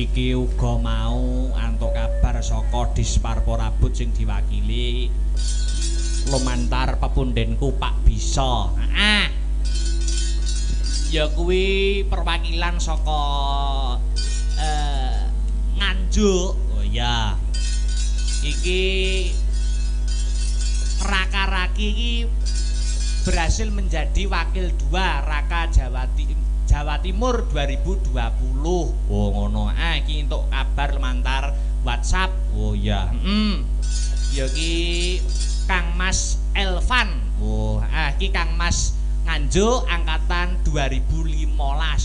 Iki uga mau antuk kabar saka Disparporabud sing diwakili lumantar pepundenku Pak Bisa. Heeh. Ya kuwi perwakilan saka Nganjuk. Oh iya. Iki Raka-raki iki berhasil menjadi wakil 2 Raka Jawa Timur 2020. Oh ngono. Ah iki entuk kabar lumantar WhatsApp. Oh iya. Heeh. Ya iki Kang Mas Elvan. Oh, ah iki Kang Mas Nganjuk angkatan 2015,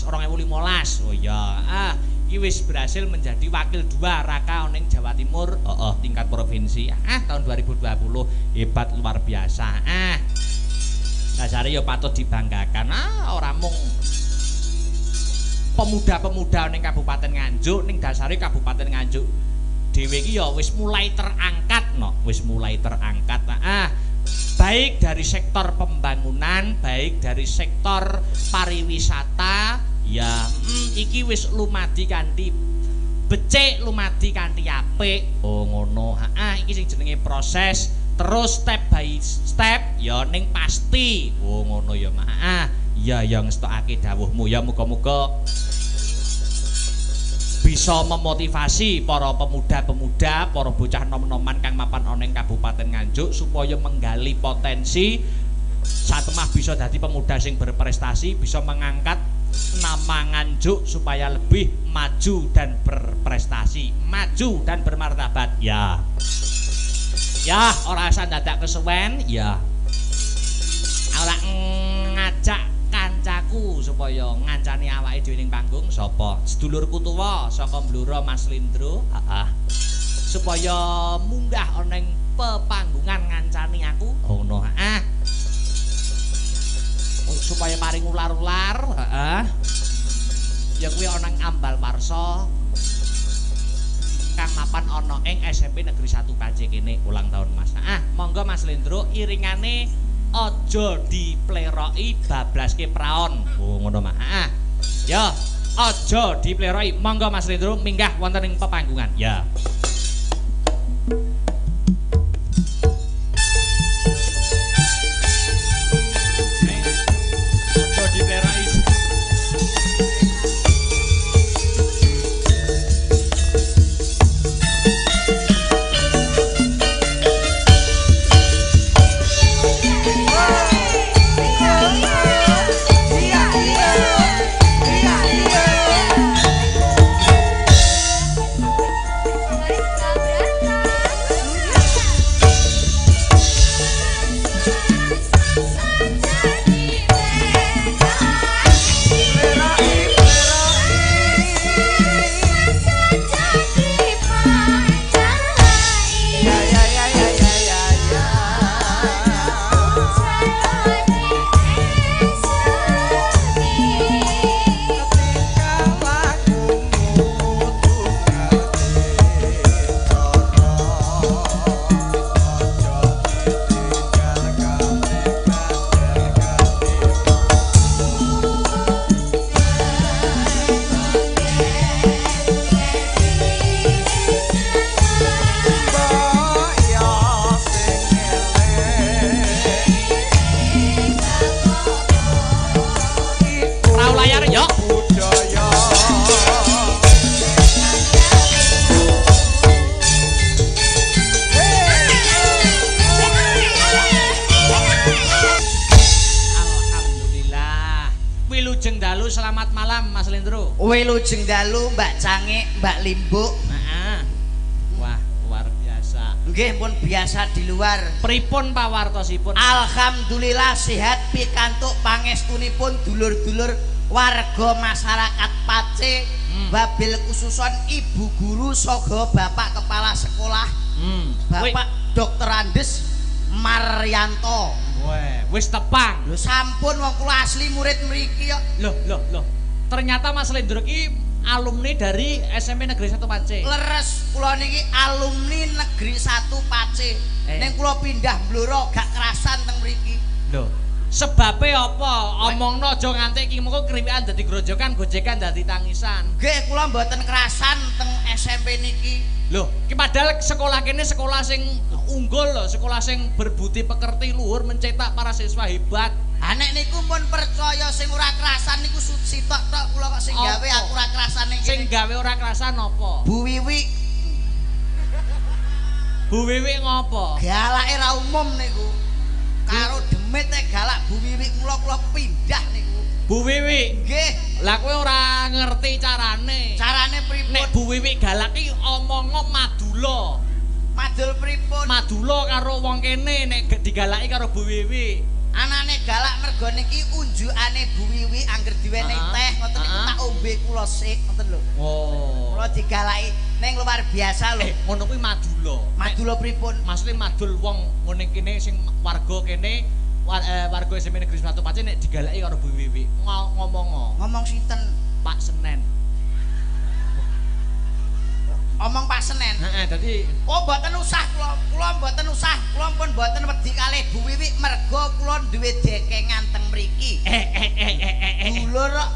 2015. Oh iya. Ah iki wis berhasil menjadi wakil 2 Raka ning Jawa Timur. Heeh, tingkat provinsi. Ah tahun 2020 hebat luar biasa. Ah dasare ya patut dibanggakan. Ah ora mung pemuda-pemuda ning Kabupaten Nganjuk, ning dasare Kabupaten Nganjuk dhewe iki ya wis mulai terangkat no, wis mulai terangkat. Ah baik dari sektor pembangunan, baik dari sektor pariwisata, ya iki wis lumadi kanthi becik, lumadi kanthi apik. Oh ngono. Ah iki sing jenenge proses terus step by step ya ning pasti. Oh ngono ya Mas. Ah iya ya ngestokake dawuhmu ya, muga-muga bisa memotivasi para pemuda-pemuda, para bocah nom-noman kang mapan ana ing Kabupaten Nganjuk supaya menggali potensi satemah bisa dadi pemuda sing berprestasi, bisa mengangkat nama Nganjuk supaya lebih maju dan berprestasi, maju dan bermartabat. Ya. Ya, ora usah dadak kesuwen, ya. Ora ngajak kancaku supaya ngancani awake dhewe ning panggung sapa? Sedulurku tuwa saka Blora Mas Lindro, heeh. Supaya munggah ana ing pepanggungan ngancani aku, ngono, heeh. Supaya paring ular-ular, heeh. Ya kuwi ana ing Ambal Warsa kang mapan ana ing SMP Negeri 1 Pace kene ulang tahun Mas. Ah, monggo Mas Lindro iringane aja dipleroki bablaske praon. Oh ngono Mas. Ah. Ya, aja dipleroki. Monggo Mas Lindro minggah wonten ing pepanggungan. Ya. Aja dipleroki. Selamat malam Mas Lindro. Wilujeng dalu Mbak Cangik, Mbak Limbuk. Heeh. Wah, luar biasa. Nggih, pun biasa di luar. Pripun pawartosipun? Alhamdulillah sehat pikantuk pangestunipun dulur-dulur warga masyarakat Pace, wabil khususon ibu guru saha bapak kepala sekolah. Bapak Dr. Andes Maryanto. Weh, wis tepang. Lho sampun wong kula asli murid mriki kok. Loh, loh, loh. Ternyata Mas Lindro ki alumni dari SMP Negeri 1 Pace. Leres, kula niki alumni Negeri 1 Pace. Ning kula pindah Blora gak kerasan teng mriki. Lho. Sebabe apa? Omongno aja nganti iki mengko kriwikan dadi grojokan, gojekan dadi tangisan. Nggih, kula mboten kerasan teng SMP niki. Loh, ki padahal sekolah kene sekolah sing unggul lho, sekolah sing berbudi pekerti luhur, mencetak para siswa hebat. Ha nek niku pun percaya sing ora kerasan niku sitok tok kula kok sing gawe aku ora kerasan ning kene. Sing gawe ora kerasan apa? Bu Wiwi. Bu Wiwi ngopo? Galake ra umum niku. Karo demit galak Bu Wiwi mula kula pindah niku. Bu Wiwi? Nggih. Lah kowe ora ngerti carane. Carane pripun? Nek Bu Wiwi galak ki omongo madula. Madul pripun? Madula karo wong kene nek digalaki karo Bu Wiwi. Anane galak mergo niki unjukane Bu Wiwi angger diwenehi teh ngoten niku tak ombe kula sik ngoten lho. Oh. Kula digalaki ning luar biasa lho. Ngono kuwi madula. Madula pripun? Maksude madul wong ngene kene sing warga kene warga SMP Negeri 1 Pace nek digalaki karo Bu Wiwi ngomongo. Ngomong sinten? Pak Senen. Omong Pak Senen. Heeh, dadi oh mboten usah kula, kula mboten usah, kula pun mboten wedi kalih Bu Wiwi mergo kula duwe dekengan teng mriki. Dulur kok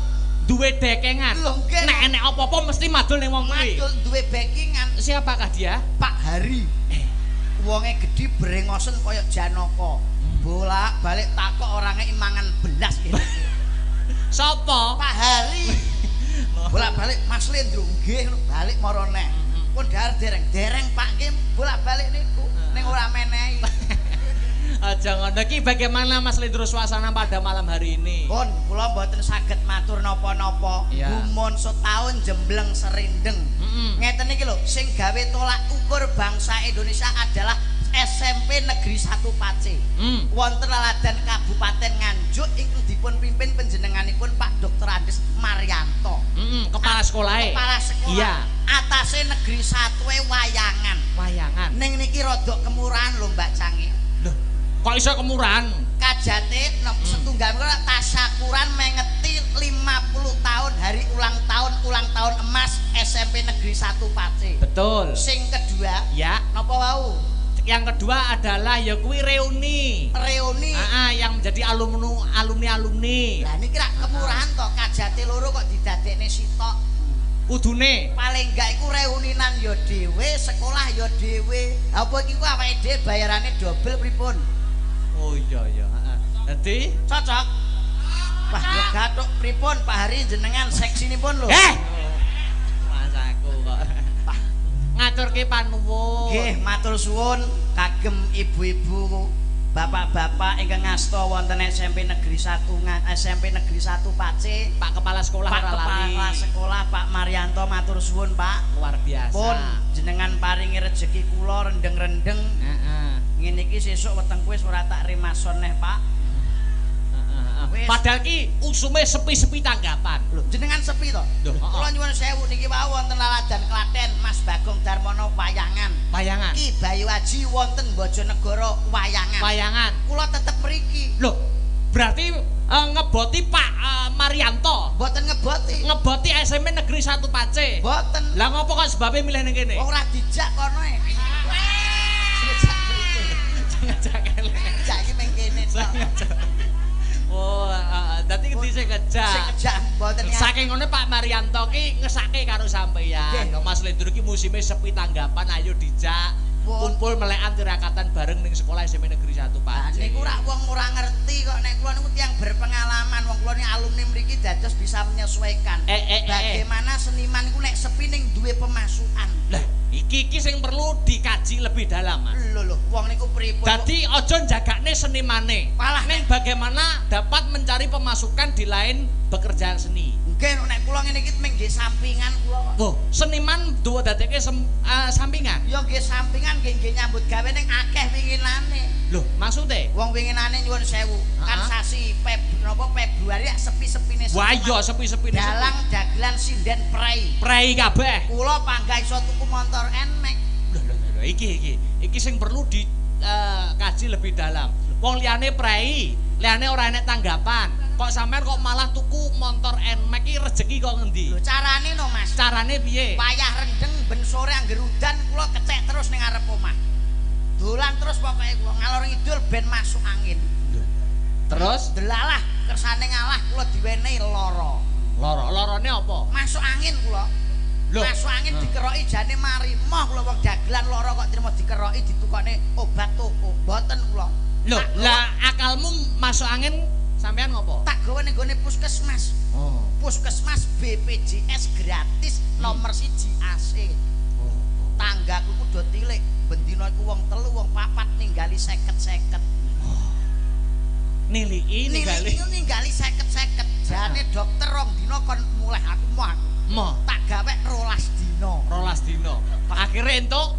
duwe dekengan. Nek enek apa-apa mesti madul ning wong kuwi. Madul duwe backingan. Siapakah dia? Pak Hari. Wonge gedhi brengosen kaya Janaka. Bolak-balik takok orange mangan belas kene. Sapa? Pak Hari. Bolak-balik Mas Lendro nggih balik mara neh. Pun dhahar dereng, dereng Pak nggih bolak-balik niku ning ora menehi. Aja ngono iki bagaimana Mas Lendro suasana pada malam hari ini? Pun kula mboten saged matur napa-napa. Gumun setahun jembleng serindeng. Ngeten iki lho, sing gawe tolak ukur bangsa Indonesia adalah SMP Negeri 1 Pace. Wonten laladan Kabupaten Nganjuk ingkang dipun pimpin panjenenganipun Pak Dr. Andes Maryanto. Kepala sekolahe. Kepala sekolah. Iya. Atase Negeri 1 wayangan. Wayangan. Ning niki rada kemurahan lho Mbak Cangi. Lho, kok iso kemurahan? Kajate setunggal menika tasyakuran mengeti 50 tahun hari ulang tahun emas SMP Negeri 1 Pace. Betul. Sing kedua, ya, napa wau? Yang kedua adalah ya kuwi reuni. Reuni. Yang menjadi alumni. Lah niki rak kemurahan to, kajate loro kok didadekne sitok. Kudune paling enggak iku reuninan ya dhewe, sekolah ya dhewe. Apa iki ku awake dhewe bayarane dobel pripun? Oh iya iya, heeh. Dadi cocok. Wah, ya gathuk pripun Pak Hari jenengan seksinipun lho. Mas aku kok. Ngaturke panuwun. Nggih, matur suwun kagem ibu-ibu, bapak-bapak ingkang ngasta wonten SMP Negeri 1 SMP Negeri 1 Pace, Pak Kepala Sekolah Pak Kepala Sekolah Pak Maryanto matur suwun Pak. Luar biasa. Pun jenengan paringi rejeki kula rendeng-rendeng. Heeh. Ngene iki sesuk wetengku wis ora tak remason neh Pak. Padahal ki usume sepi-sepi tanggapan. Lho, jenengan sepi to? Kula nyuwun sewu niki wau wonten laladan Klaten Mas Bagong Darmono wayangan. Wayangan. Ki Bayu Aji wonten Bojonegoro wayangan. Wayangan. Kula tetep mriki. Lho, berarti ngeboti Pak Maryanto. Mboten ngeboti. Ngeboti SMP Negeri 1 Pace. Mboten. Lah ngopo kok sebabe milih ning kene? Wong ora dijak kono e. Ngejak elek. Ngejak iki meng kene tok. Oh, dadi ngendi sing ngejak? Sing ngejak mboten. Saking ngene Pak Maryanto ki ngesake karo sampeyan. Mas Lendro ki musime sepi tanggapan, ayo dijak kumpul melekan tirakatan bareng ning sekolah SMP Negeri 1 Pace. Niku rak wong ora ngerti kok, nek kula niku tiyang berpengalaman, wong kula ni alumni mriki dados bisa menyesuaikan. Bagaimana seniman niku nek sepi ning duwe pemasukan. Lah, iki sing perlu dikaji lebih dalam, Mas. Lho lho, wong niku pripun? Dadi aja njagakne senimane. Malah ning bagaimana dapat mencari pemasukan di lain pekerjaan seni. Nggih, nek kula ngene iki mung nggih sampingan kula kok. Oh, seniman duwe dadekke sampingan? Ya nggih sampingan, nggih nggih nyambut gawe ning akeh winginane. Lho, maksude? Wong winginane nyuwun sewu, kan sasi Februari sepi-sepine. Wah iya sepi-sepine. Dalang dagelan sinden prei. Prei kabeh. Kula panggah iso tuku montor Nmax. Lho lho lho, iki iki sing perlu dikaji lebih dalam. Wong liyane prei, liyane ora enek tanggapan. Kok sampean kok malah tuku montor Nmax iki rejeki kok ngendi? Lho carane no Mas. Carane piye? Wayah rendeng ben sore angger udan kula kecek terus ning ngarep omah. Dolan terus pokoke kula ngalor ngidul ben masuk angin. Terus delalah kersane ngalah kula diwenehi lara. Lara, larane apa? Masuk angin kula. Masuk angin dikeroki jane mari. Moh kula wong dagelan lara kok trimo dikeroki ditukokne obat toko. Mboten kula. Lho, lah akalmu masuk angin sampean ngopo? Tak gawe ning gone puskesmas. Oh. Puskesmas BPJS gratis nomor 1 AC. Oh. Tanggaku ku do tilik, bendina iku wong 3, wong 4 ninggali 50-50. Oh. Niliki ninggali 50-50. Jane dokter rong dina kon mulih aku moh aku. Moh. Tak gawe 12 dina. 12 dina. Akhire entuk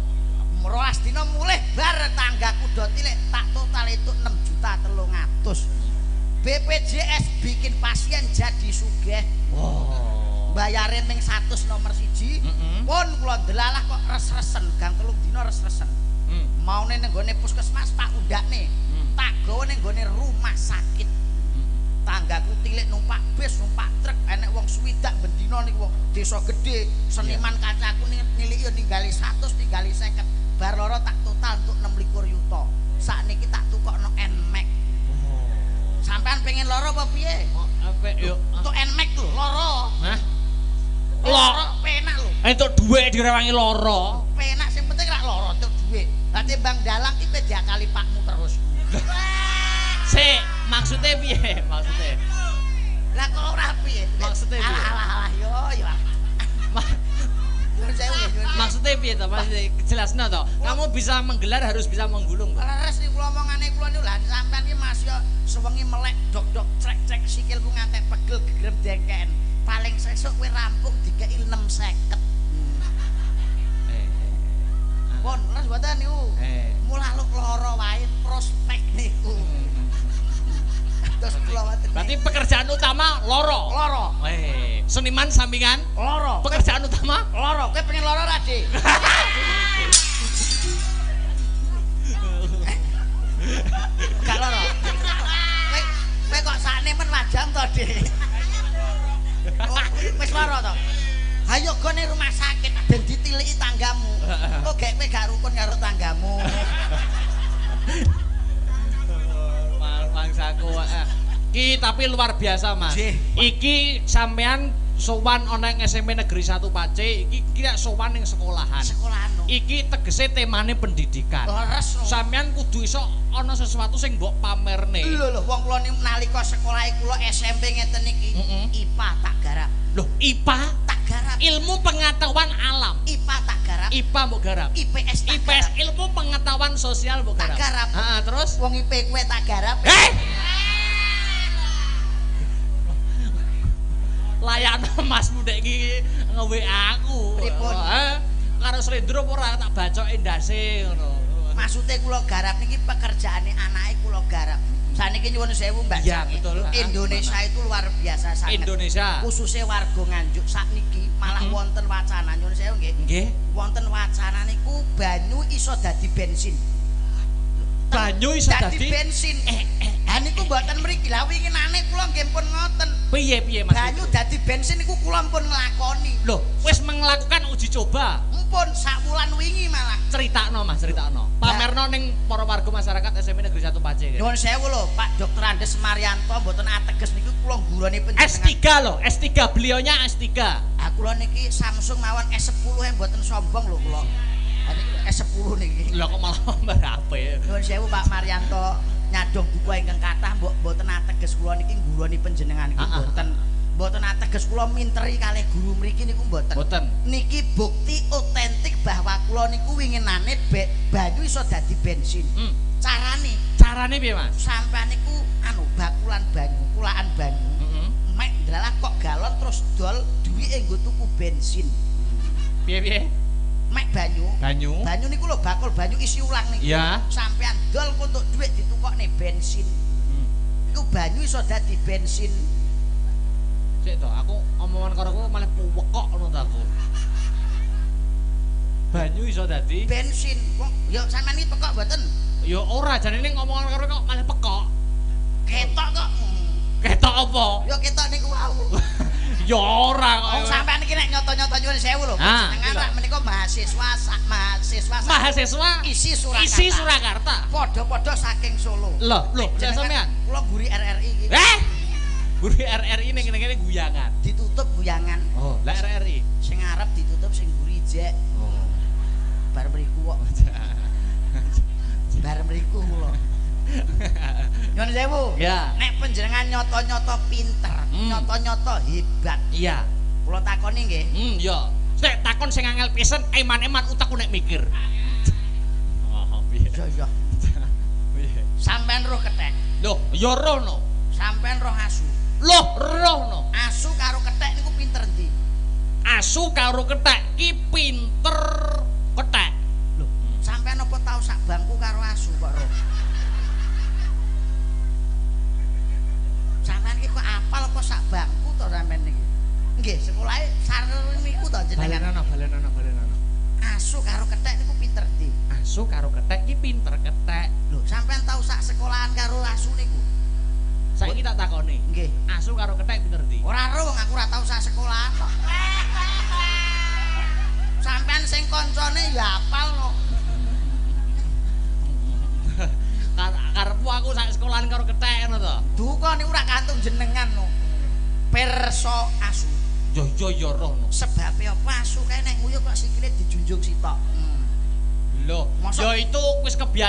12 dina mulih bar tanggaku do tilik tak total itu 6.300.000. BPJS bikin pasien jadi sugih. Oh. Bayare ming 100 nomor 1. Pun kula delalah kok res-resen, gang 3 dina res-resen. Maune ning gone puskesmas tak undakne. Tak gawe ning gone rumah sakit. Tanggaku tilik numpak bis, numpak truk, enek wong swidak bendina niku wong desa gedhe, seniman kancaku niliki yo ninggali 100, ninggali 50. Bar loro tak total untuk 26 yuta. Sakniki tak tukokno Nmax. Sampean pengen loro apa piye? Oh, apik yo. Untuk Nmax lho, loro. Hah? Loro penak lho. Entuk dhuwit direwangi loro. Penak sing penting rak loro entuk dhuwit. Lah timbang dalang iki diakali pakmu terus. Sik, maksudnya piye? Maksudnya. Lah kok ora piye? Maksudnya piye? Alah alah yo yo. Maksudnya piye to? Maksudnya jelasno to. Kamu bisa menggelar harus bisa menggulung. Leres niku kula omongane kula niku lha sampean iki Mas yo sewengi melek dok-dok trek-trek sikilku ngantek pegel gegrem dengken. Paling sesuk kowe rampung dikeki 650. Pun leres mboten niku. Mulah luk lara wae prospek niku. Terus kula wonten. Berarti pekerjaan utama loro. Loro. Seniman sampingan loro. Pekerjaan utama loro. Kowe pengen loro ra, Dik? Gak loro. Kowe kok sakne men wajang to, Dik? Oh, wis loro to. Hayo gone rumah sakit ben ditiliki tanggamu. Kok gek kowe gak rukun karo tanggamu. Mangsaku iki tapi luar biasa Mas. Iki sampean sowan ana ing SMP Negeri 1 Pace, iki kira sowan ning sekolahan. Sekolahan. Iki tegese temane pendidikan. Leres. Sampean kudu iso ana sesuatu sing mbok pamerne. Lho lho, wong kula niku nalika sekolahe kula SMP ngeten iki, IPA tak garap. Lho, IPA tak garap. Ilmu pengetahuan alam. IPA tak garap. IPA mbok garap. IPS tak IPS ilmu pengetahuan sosial mbok garap. Tak garap. Heeh, terus wong IP kowe tak garap. Eh! Layakno masmu ndek iki nge-WA aku. Pripun? Karo slendro apa ora tak bacoke ndase ngono. Maksude kula garap niki pekerjaane anake kula garap. Saniki nyuwun sewu Mbak. Ya, betul. Indonesia itu luar biasa sangat. Indonesia. Khususnya warga Nganjuk sakniki malah wonten wacana nyuwun sewu nggih. Nggih. Wonten wacana niku banyu iso dadi bensin. Banyu iso dadi bensin. Ha niku mboten mriki. Lah winginane kula nggih pun ngoten. Piye piye Mas? Banyu dadi bensin niku kula pun nglakoni. Loh, wis melakukan uji coba. Mumpun sak wulan wingi malah. Critakno Mas, critakno. Pamerno ning para warga masyarakat SMP Negeri 1 Pace. Nyuwun sewu lho, Pak Dr. Andes Marianto mboten ateges niku kula nggurane panjenengan. S3 lho, S3 beliaunya S3. Ah kula niki Samsung mawon S10 e mboten sombong lho kula. S10 niki. Lho kok malah berapa? Nyuwun sewu Pak Marianto, nyadong duka ingkang kathah mbok mboten ateges kula niki nggurani panjenengan niki mboten. Mboten ateges kula minteri kalih guru mriki niku mboten. Mboten. Niki bukti otentik bahwa kula niku winginane banyu iso dadi bensin. Carane, carane piye Mas? Sampean niku anu bakulan banyu, kulaan banyu. Mek ndelalah kok galon terus dol duwike nggo tuku bensin. Piye piye? Mek banyu. Banyu. Banyu niku lho bakul banyu isi ulang niku. Ya. Sampean dol untuk duit ditukokne bensin. Iku banyu iso dadi bensin. Sik to, aku omongan karo kowe malah puwekok ngono ta aku. Banyu iso dadi bensin. Wong ya sampean iki pekok mboten? Ya ora, jane ning omongan karo kok malah pekok. Ketok kok. Ketok apa? Ya ketok niku wau. Ya ora kok. Wong sampean iki nek nyoto-nyoto nyuwun sewu lho, jenengan rak menika mahasiswa mahasiswa isi Surakarta. Isi Surakarta. Padha-padha saking Solo. Lho, lho, sampean kula guri RRI iki. Eh! Buri RRI ning ngene-ngene guyangan. Ditutup guyangan. Oh, lah RRI. Sing ngarep ditutup, sing mburi jek. Oh. Bar mriku kok. Bar mriku kula. Nyuwun sewu. Ya. Nek panjenengan nyoto-nyoto pinter, nyoto-nyoto hebat. Iya. Kula takoni nggih. Iya. Nek takon sing angel pisan, eman-eman utekku nek mikir. Oh, piye? Iya, iya. Piye? Sampeyan roh kethek. Loh, ya roh no. Sampeyan roh asu. Loh, roh no. Asu karo kethek niku pinter endi? Asu karo kethek ki pinter kethek. Lho, sampeyan apa tau sak bangku karo asu kok roh? Sampeyan ki kok apal apa sak bangku to sampeyan niki? Nggih, sekolahe sareng niku to jenengan. Balenono, balenono, balenono. Asu karo kethek niku pinter endi? Asu karo kethek ki pinter kethek. Lho, sampeyan tau sak sekolahan karo asu niku? Saiki tak takoni. Nggih. Asu karo kethek pinter endi? Ora roh, aku ora tau sak sekolahan kok. Sampeyan sing kancane ya apal no. Karepmu aku sak sekolahan karo kethek ngono to? Duka niku ora kantung jenengan no. Perso asu. Yo yo yo roh no. Sebabe apa asu kae nek nguyuh kok sikile dijunjung sitok. Lho, Mosok- ya itu wis kebiasaan.